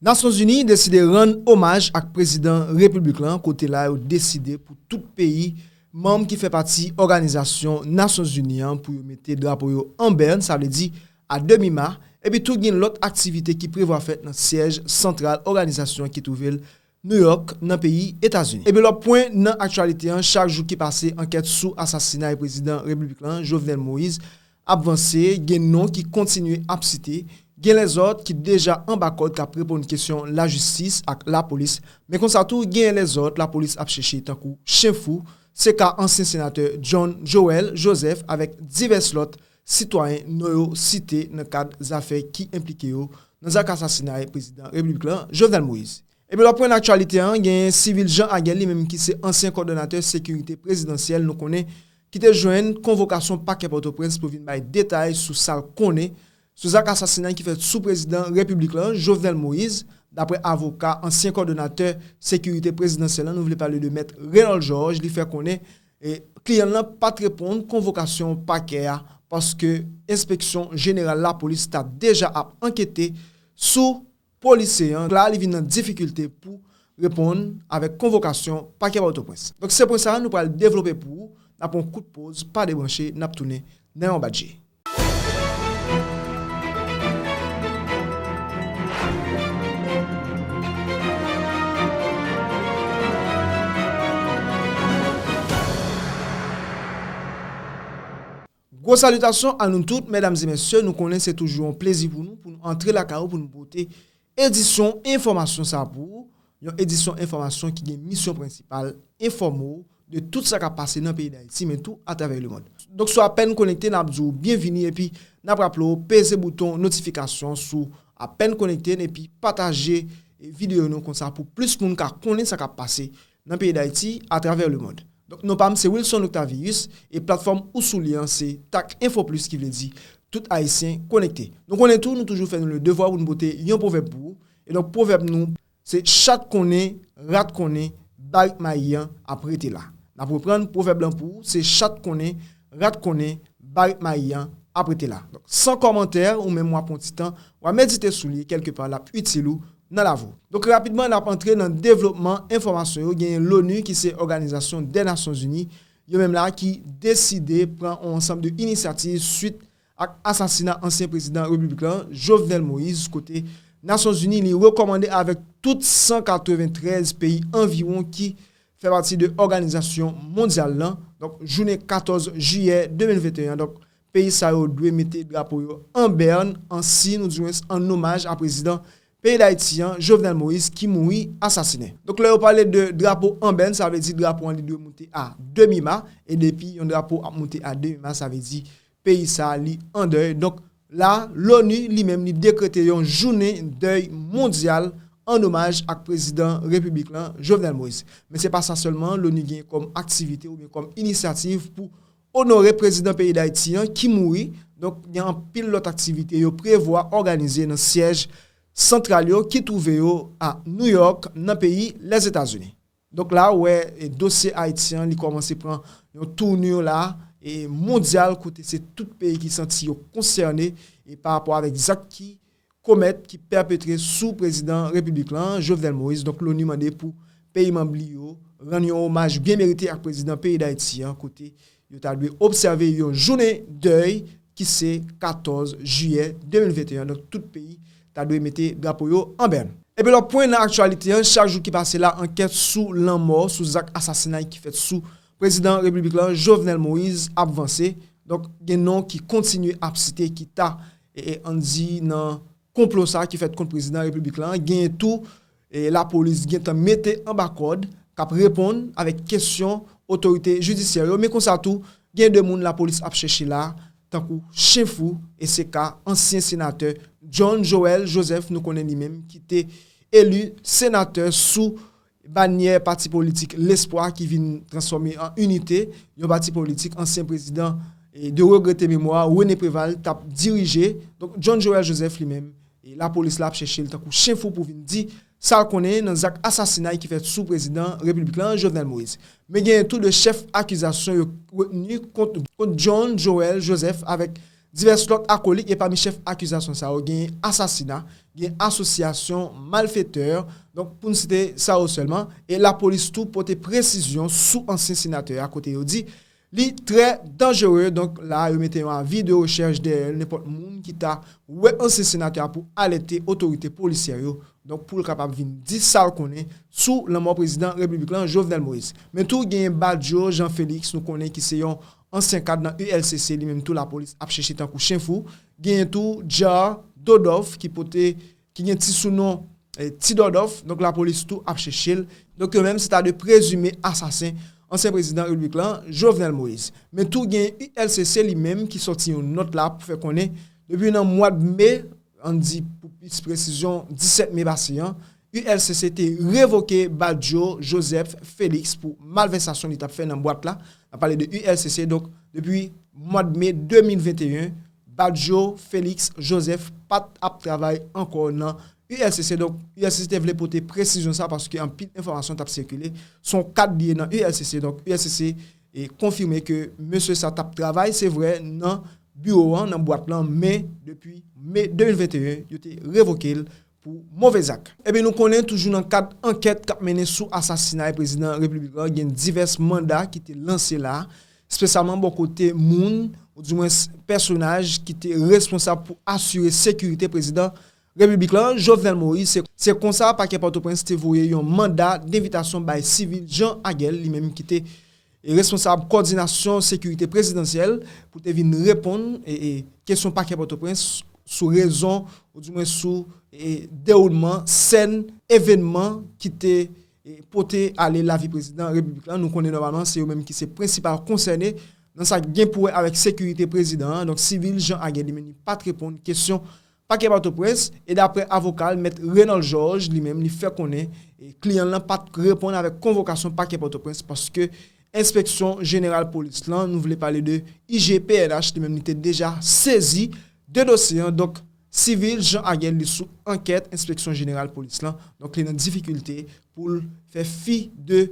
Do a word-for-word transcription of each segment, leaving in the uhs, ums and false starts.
Nasyonzini deside rann omaj ak prezidan repiblik lan, kote la yo deside pou tout peyi manm ki fè pati Òganizasyon Nasyonzini an pou yo mete drapo yo an bèn, sa vle di a demi ma, epi tou gen lòt aktivite ki prevwa fèt nan syèj santral òganizasyon an ki twouve l New York, nan peyi Etazini. Epi lòt pwen nan aktyalite an, chak jou ki pase, ankèt sou asasinay prezidan repiblik lan, Jovenel Moïse, ap vanse, gen non ki kontinye ap site, gen lèzòt ki deja anba kòd k ap reponn kesyon lajistis ak lapolis, men konsa tou, gen lèzòt lapolis ap chèche tankou chen fou, se ka ansyen senatè John Joël Joseph avèk divès lòt sitwayen non yo site nan kad zafè ki enplike yo nan zak asasinay prezidan repiblik lan, Jovenel Moïse. Epi lòt pwen nan aktyalite an, gen Civil Jean Aguel, li menm ki se ansyen kòdonatè sekirite prezidansyèl, nou konnen, ki te jwenn konvokasyon pakè Pòtoprens pou vin bay detay sou sa l konnen sou zak asasinay ki fèt sou prezidan repiblik lan, Jovenel Moïse. Daprè avoka ansyen kòdonatè sekirite prezidansyèl lan, nou vle pale de mèt Renold Georges, li fè konnen e kliyan l lan pa t reponn konvokasyon pakè a, paske enspeksyon jeneral lapolis ta deja ap ankete sou polisye an. La, li vin nan difikilte pou reponn avèk konvokasyon pakè Pòtoprens. Donk, se pwen sa a nou pral devlope pou ou. N ap pran yon kout poz, pa debranche, n ap tounen nan yon badje. Gwo salitasyon a nou tout, medam e mesye, nou konnen se toujou yon plezi pou nou, pou nou antre lakay ou, pou nou pote edisyon enfòmasyon sa pou ou, yon edisyon enfòmasyon ki gen misyon prensipal enfòme w de tout sa k ap pase nan peyi Dayiti, men tou atravè lemonn. Donk, si w apèn konekte, n ap di w byenvini epi n ap raple w peze bouton notifikasyon si w apèn konekte, epi pataje videyo nou konsa pou plis moun ka konnen sa k ap pase nan peyi Dayiti atravè lemonn. Donk, non pa m se Wilson Octavius e platfòm ou sou li an se Tak Info Plus, ki vle di tout Ayisyen konekte. Nou konnen tou, nou toujou fè nou le devwa pou nou pote yon pwovèb pou ou. E donk, pwovèb nou, se chat konnen, rat konnen, barik mayi an ap rete la. N ap reprann pwovèb lan pou ou, se chat konnen, rat konnen, barik mayi an ap rete la. Donk, san kòmantè, ou menm w ap pran ti tan, w a medite sou li, kèlkepa l ap itil ou nan lavi w. Donk, rapidman, n ap antre nan devlopman enfòmasyon yo. Genyen l'ONU, ki se Òganizasyon dè Nasyonzini, yo menm la, ki deside pran yon ansanm de inisyativ swit ak asasina ansyen prezidan repiblik lan, Jovenel Moïse, kote Nasyonzini li rekòmande avèk tout san katreventrèz peyi anviwon ki fè pati de òganizasyon mondyal lan, donk jounen katòz jiyè de mil venteyen an, donk peyi sa yo dwe mete drapo yo an bèn, an siy, nou di mwens an omaj a prezidan peyi Dayiti an, Jovenel Moïse, ki mouri asasinen. Donk, lè yo pale de drapo an bèn, sa vle di drapo an li dwe moute a demi ma, e depi yon drapo ap moute a demi ma, sa vle di peyi sa a li an dèy. Donk, la, l'ONU li menm li dekrete yon jounen dèy mondyal an omaj ak prezidan repiblik lan, Jovenel Moïse. Men se pa sa sèlman, l'ONU gen kòm aktivite oubyen kòm inisyativ pou onore prezidan peyi Dayiti an ki mouri. Donk, gen anpil lòt aktivite yo prevwa òganize nan syèj santral yo ki twouve yo a New York, nan peyi Lèzetazini. Donk, la, ou wè, e, dosye Ayiti an, li kòmanse pran yon touni la, e, mondyal, kote se tout peyi ki santi yo konsène, e, pa rapò avèk zak ki komèt, ki pèpetre sou prezidan repiblik lan, Jovenel Moïse. Donk, l'ONU mande pou peyi manm li yo rann yon omaj byen merite ak prezidan peyi Dayiti an, kote yo ta dwe obsève yon jounen dèy ki se katòz jiyè de mil venteyen. Donk, tout peyi ta dwe mete drapo yo an bèn. Epi lòt pwen nan aktyalite an, chak jou ki pase la, ankèt sou lanmò, sou zak asasinay ki fèt sou prezidan repiblik lan, Jovenel Moïse, ap vanse. Donk, gen non ki kontinye ap site, ki ta, e, e, ann di nan konplo sa ki fèt kont prezidan repiblik lan. Genyen tou, e, lapolis gentan mete anba kòd, k ap reponn avèk kesyon otorite jidisyè yo. Men konsa tou, gen de moun lapolis ap chèche la, tankou chen fou, e se ka ansyen senatè John Joël Joseph, nou konnen li menm, ki te eli senatè sou banyè pati politik Lespwa ki vin transfòme an Inite, yon pati politik ansyen prezidan, e, de regrete memwa, René Préval, t ap dirije. Donk, John Joël Joseph li menm, e, lapolis la ap chèche l tankou chen fou pou vin di sa l konnen nan zak asasinay ki fèt sou prezidan repiblik lan, Jovenel Moïse. Men genyen tou de chèf akizasyon yo retni kont, kont John Joël Joseph avèk divès lòt akolit, e pami chèf akizasyon sa yo, gen asasina, gen asosyasyon malfetè, donk pou n site sa yo sèlman, e lapolis tou pote presizyon sou ansyen senatè a, kote yo di li trè danjere, donk la yo mete yon avi de rechèch dèyè l, nenpòt moun ki ta wè ansyen senatè a pou alète otorite polisyè yo, donk pou l kapab vin di sa l konnen sou lanmò prezidan repiblik lan, Jovenel Moïse. Men tou gen Badio Jean Félix, nou konnen ki se yon ansyen kad nan U L C C, li menm tou lapolis ap chèche tankou chen fou. Genyen tou Jar Dodov ki pote, ki gen ti sounon, eh, Ti Dòdòf, donk lapolis tou ap chèche l. Donk yo menm se ta de prezime asasen ansyen prezidan repiblik lan, Jovenel Moïse. Men tou gen U L C C li menm ki sòti yon nòt la pou fè konnen depi nan mwa de me, ann di pou plis presizyon disèt me pase an, U L C C te revoke Badio Joseph Félix pou malvèsasyon li t ap fè nan bwat la. N ap pale de U L C C, donk depi mwa de me de mil venteyen, Badio Félix Joseph pa t ap travay ankò nan U L C C. Donk, U L C C te vle pote presizyon sa paske anpil enfòmasyon t ap sikile. Se yon kad li ye nan U L C C. Donk, U L C C e konfime ke mesye sa t ap travay, se vre, nan biwo an, nan bwat lan, men depi me de mil venteyen, yo te revoke l pou move zak. Epi nou konnen, toujou nan kad ankèt k ap mennen sou asasinay prezidan repiblik lan, gen divès manda ki te lanse la, espesyalman bò kote moun, oudimwens pèsonaj ki te responsab pou asire sekirite prezidan repiblik lan, Jovenel Moïse. Se, se konsa, pakè Pòtoprens te voye yon manda denvitasyon bay sivil Jean Aguel, li menm ki te e responsab kòdinasyon sekirite prezidansyèl, pou te vin reponn e, e kesyon pakè Pòtoprens sou rezon, oudimwens sou e dewoulman sèn evènman ki te e pote ale lavi prezidan repiblik lan. Nou konnen nòmalman se yo menm ki se prensipal konsène nan sa k gen pou wè avèk sekirite prezidan an. Donk, sivil Jean Aguel li menm li pa t reponn kesyon pakè Pòtoprens, e daprè avoka l, mèt Renald Georges, li menm, li fè konnen e kliyan l lan pa t reponn avèk konvokasyon pakè Pòtoprens paske enspeksyon jeneral polis lan, nou vle pale de I G P N H, li menm, li te deja sezi de dosye an. Donk, sivil Jean Aguel, li sou ankèt enspeksyon jeneral polis lan. Donk, li nan difikilte pou l fè fi de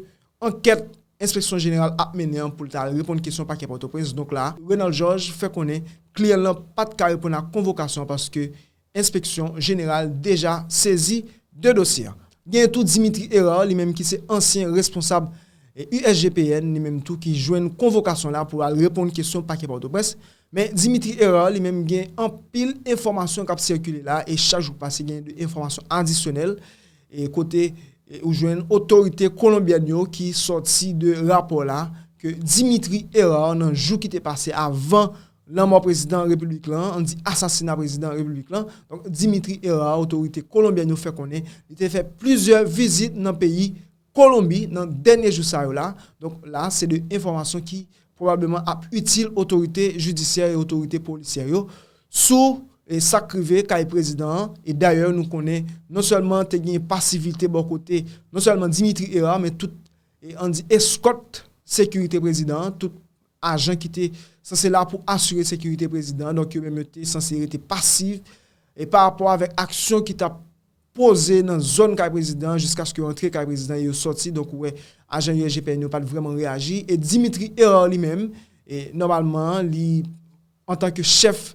ankèt enspeksyon jeneral ap mennen an pou l ta al reponn kesyon pakè Pòtoprens. Donk la, Renald Georges fè konnen kliyan l lan pa t ka reponn ak konvokasyon an paske enspeksyon jeneral deja sezi de dosye an. Gen tou Dimitri Hérard, li menm ki se ansyen responsab e, U S G P N, li menm tou ki jwenn konvokasyon la pou al reponn kesyon pakè Pòtoprens. Men Dimitri Hérard, li menm gen anpil enfòmasyon k ap sikile la e chak jou k pase gen de enfòmasyon adisyonèl e kote e, ou jwenn otorite kolonbyèn yo ki sòti de rapò la ke Dimitri Hérard, nan jou ki te pase avan lanmò prezidan repiblik lan, ann di asasina prezidan repiblik lan. Donk, Dimitri Hérard, otorite kolonbyèn yo fè konnen li te fè plizyè vizit nan peyi Kolonbi nan dènye jou sa yo la. Donk, la, se de enfòmasyon ki pwobableman ap itil otorite jidisyè e otorite polisyè yo sou e sa k rive kay prezidan an. E dayè, nou konnen non sèlman te gen pasivite bò kote, non sèlman Dimitri Hérard, men tout, e, ann di, eskòt sekirite prezidan an, tout ajan ki te sanse la pou asire sekirite prezidan an. Donk, yo menm yo te sanse rete pasif e pa rapò avèk aksyon ki t ap poze nan zòn kay prezidan an jiskaske yo antre kay prezidan e yo sòti. Donk, ou wè, ajan U S G P N yo pa t vrèman reyaji. E Dimitri Hérard li menm, e nòmalman, li, antanke chèf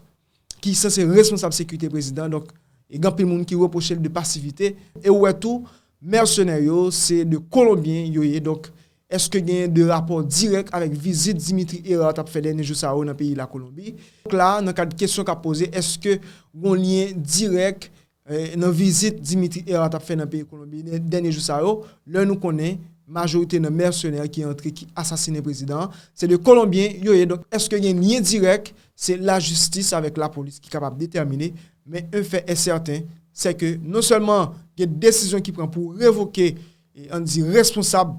ki sanse responsab sekirite prezidan, donk, e gen anpil moun ki repwoche l de pasivite. E ou wè tou, mèsenè yo, se de Kolonbyen yo ye. Donk, èske genyen de rapò dirèk avèk vizit Dimitri Hérard t ap fè dènye jou sa yo nan peyi Lakolonbi? Donk la, nan kad kesyon k ap poze, èske gon lyen dirèk, eh, nan vizit Dimitri Hérard t ap fè nan peyi Kolonbi dè-, dènye jou sa yo, lè nou konnen majorite nan mèsenè ki antre, ki asasinen prezidan an, se de Kolonbyen yo ye. Donk, èske gen lyen dirèk? Se lajistis avèk lapolis ki kapab detèmine. Men un fait est certain, se ke non sèlman gen desizyon ki pran pou revoke, e, ann di, responsab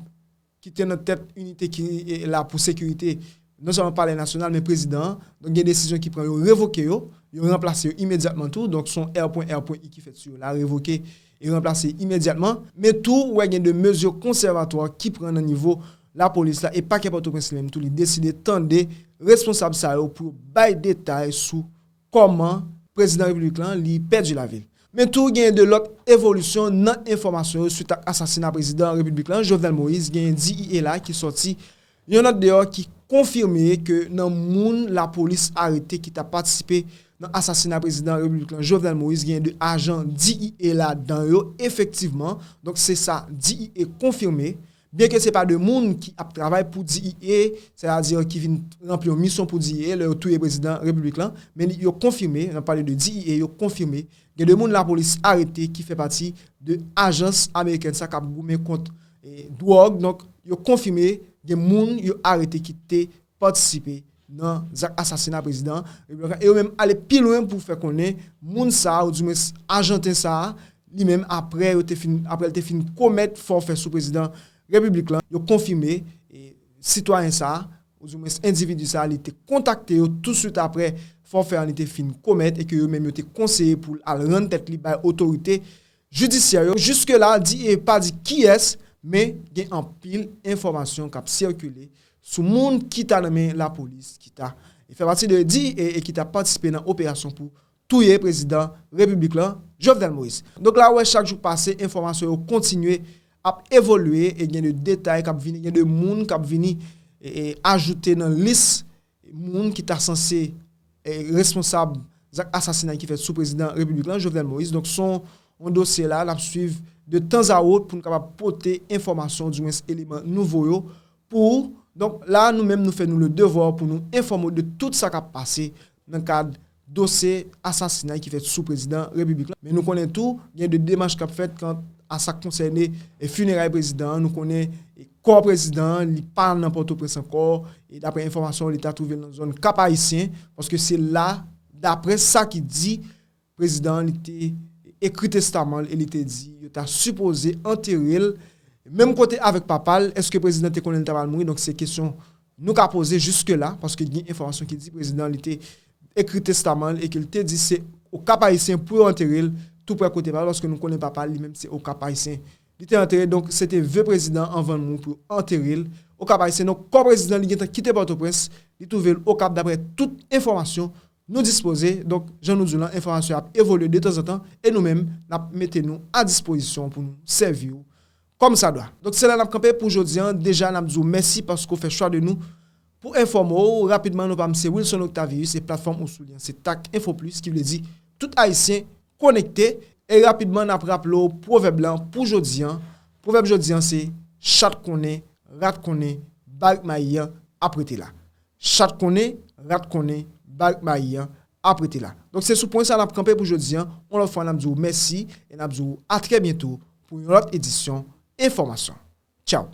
ki te nan tèt inite ki, e, la pou sekirite, non sèlman Palè Nasyonal, men prezidan an. Donk, gen desizyon ki pran, yo revoke yo, yo ranplase yo imedyatman tou. Donk, se yon R pwen R pwen I ki fèt sou yo la, revoke e ranplase imedyatman. Men tou, ou wè gen de mezi konsèvatwa ki pran nan nivo lapolis la, e pakè Pòtoprens li menm tou, li deside tande responsab sa yo pou yo bay detay sou kòman prezidan repiblik lan, li pèdi lavi l. Men tou, gen de lòt evolisyon nan enfòmasyon yo swit ak asasina prezidan repiblik lan, Jovenel Moïse. Gen D E A la ki sòti yon nòt deyò ki konfime ke nan moun lapolis arete ki t ap patisipe nan asasina prezidan repiblik lan Jovenel Moïse, gen de ajan D E A ladan yo, efektivman. Donk, se sa D E A konfime. Byenke se pa de moun ki ap travay pou D E A, sètadi ki vin ranpli yon misyon pou D E A lè yo touye prezidan repiblik lan, men yo konfime, n ap pale de D E A, yo konfime gen de moun lapolis arete ki fè pati de ajans amerikèn sa k ap goumen kont, e, dwòg. Donk, yo konfime gen moun yo arete ki te patisipe nan zak asasina prezidan repiblik lan. E yo menm ale pi lwen pou fè konnen moun sa a, oudimwens ajanten sa a, li menm apre yo te fin, apre l te fin komèt fòfè sou prezidan repiblik lan, yo konfime, e, sitwayen sa a, oudimwens endividi sa a, li te kontakte yo touswit apre fòfè an li te fin komèt e ke yo menm yo te konseye pou l al rann tèt li bay otorite jidisyè yo. Jiske la, D E A pa di kiyès, men gen anpil enfòmasyon k ap sikile sou moun ki ta nan men lapolis, ki ta, e, fè pati de D E A e ki ta patisipe nan operasyon pou touye prezidan repiblik lan, Jovenel Moïse. Donk la, ou wè, chak jou k pase, enfòmasyon yo kontinye ap evolye e gen de detay k ap vini, gen de moun k ap vini, e, e, ajoute nan lis moun ki ta sanse, e, responsab zak asasinay ki fèt sou prezidan repiblik lan, Jovenel Moïse. Donk, se yon, yon dosye la, n ap swiv de tan a wot pou n kapab pote enfòmasyon, oudimwens eleman nouvo yo pou ou. Donk, la, nou menm, nou fè nou le devwa pou nou enfòme w de tout sa k ap pase nan kad dosye asasinay ki fèt sou prezidan repiblik lan. Men nou konnen tou, gen de demach k ap fèt kant a sa k konsène, e, fineray prezidan an. Nou konnen, e, kò prezidan an, li pa nan Pòtoprens ankò. E daprè enfòmasyon, li ta twouve l nan zòn Kap Ayisyen, paske se la, daprè sa ki di, prezidan an, li te ekri testaman l e li te di yo ta sipoze antere l menm kote avèk papa l. Èske prezidan te konnen li ta pral mouri? Donk, se kesyon nou ka poze jiske la, paske gen enfòmasyon ki di prezidan, li te ekri testaman l e ke l te di se o Kap Ayisyen pou yo antere l tou prè kote papa l, paske nou konnen papa l, li menm, se o Kap Ayisyen li te antere. Donk, se te ve prezidan anvan l mouri pou yo antere l o Kap Ayisyen. Donk, kò prezidan, li gentan kite Pòtoprens, li twouve l Okap, daprè tout enfòmasyon nou dispoze. Donk, jan nou di w lan, enfòmasyon ap evolye de tanzantan e nou menm, n ap mete nou a dispozisyon pou nou sèvi w kòmsadwa. Donk, se la n ap kanpe pou jodi an. Deja, n ap di w mèsi paske w fè chwa de nou pou enfòme w. Rapidman, non pa m se Wilson Octavius e platfòm ou sou li an se Tak Info Plus, ki vle di tout Ayisyen konekte. E rapidman, n ap raple w pwovèb lan pou jodi an. Pwovèb jodi an se: chat konnen, rat konnen, barik mayi an ap rete la. Chat konnen, rat konnen, barik mayi an ap rete la. Donk, se sou pwen sa n ap kanpe pou jodi an. Yon lòt fwa, n ap di w mèsi e n ap di w a trè byento pou yon lòt edisyon enfòmasyon. Tchaw!